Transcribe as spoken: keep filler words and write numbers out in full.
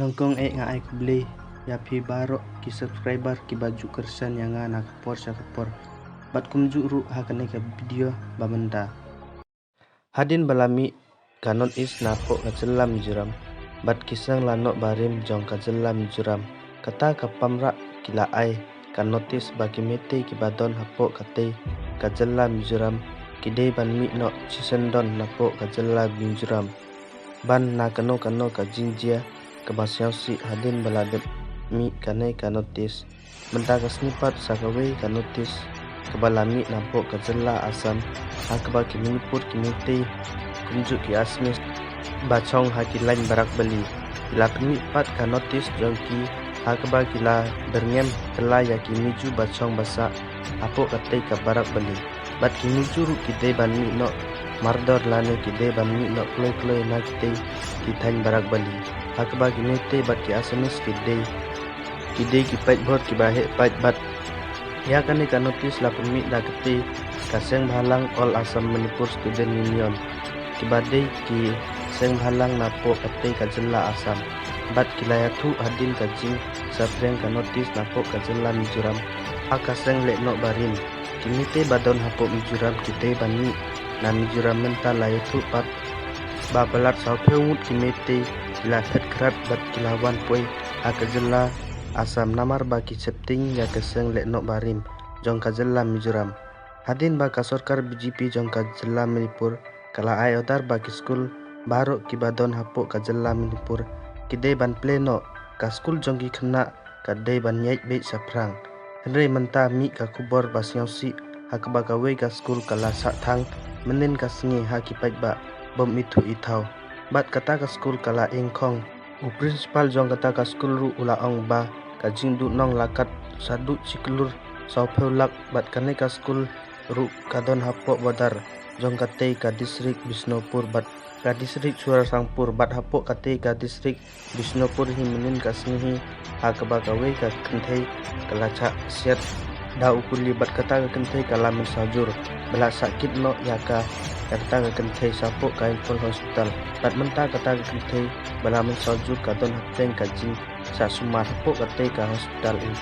Nyngkong eh nga ai khublei ïa phi baroh ki subscriber kiba ju kyrshan ïa nga na ka por sha ka por. Bad kumjuh ruh ha kane ka video ba mynta. Hadien ba la mih ka notice napoh ka jylla Mizoram bad ki seng lehnoh barim jong ka jylla Mizoram, kata ka pamrah ki la ai ka notice ba ki Meitei kiba don hapoh katei ka jylla Mizoram ki dei ban mih noh shisyndon napoh ka jylla Mizoram ban na kano kano ka jingjia kaba sngewsih. Hadien ba la dep mih kane ka notice, mynta ka sngi pat sa kawei ka notice kaba la mih napoh ka jylla Assam, ha kaba ki Manipur ki Meitei kumjuh ki Assamese ba shong ha ki lain barak bali ki la pynmih pat ka notice jong ki, ha kaba ki la byrngem kylla ïa ki Mizo ba shong ba sah hapoh katei ka barak bali. Bad ki Mizo ruh ki dei ban mih noh mardor lane ki dei ban mih noh kloi kloi na kitei ki thaiñ barak bali, ha kaba ki Meitei bad ki Assamese ki dei ki dei ki paidbor kiba heh paid. Bad ïa kane ka notice la pynmih da katei ka sengbhalang All Assam Manipur Student Union, kiba dei ki sengbhalang napoh katei ka jylla Assam. Bad ki la ïathuh hadien ka jingsaphriang ka notice napoh ka jylla Mizoram ha ka seng lehnoh barim, ki Meitei ba don hapoh Mizoram ki dei ban mih na Mizoram. Mynta la ïathuh pat ba palat sawphew ngut ki Meitei ki la phet khrat bad ki la wan poi ha ka jylla Assam namar ba ki sheptieng ïa ka seng lehnoh barim jong ka jylla Mizoram. Hadien ba ka sorkar B J P jong ka jylla Manipur ka la ai order ba ki skul baroh kiba don hapoh ka jylla Manipur ki dei ban plie noh, ka skul jong ki khynnah ka dei ban ïaid beit shaphrang. Hynrei mynta mih ka khubor ba sngewsih ha kaba kawei ka skul ka la sah thang mynnin ka sngi ha ki paidbah bym ithuh ithaw. Bad kata ka skul ka la ing khong. U principal jong kata ka skul ruh u la ong ba ka jingduhnong la kat shaduh shi klur sawphew lak. Bad kane ka skul ruh ka don hapoh border jong katei ka district Bishnupur bad ka district Churachandpur. Bad hapoh katei ka district Bishnupur hi mynnin ka sngi hi ha kaba kawei ka kynthei ka la shah siat da u kuli bad kata ka kynthei ka la mynsaw jur ba la shah kit noh ïa ka, ïa kata ka kynthei shapoh ka Imphal Hospital. Bad mynta kata ka kynthei ba la mynsaw jur ka don hapdeng ka jingshah sumar hapoh katei ka hospital Imphal.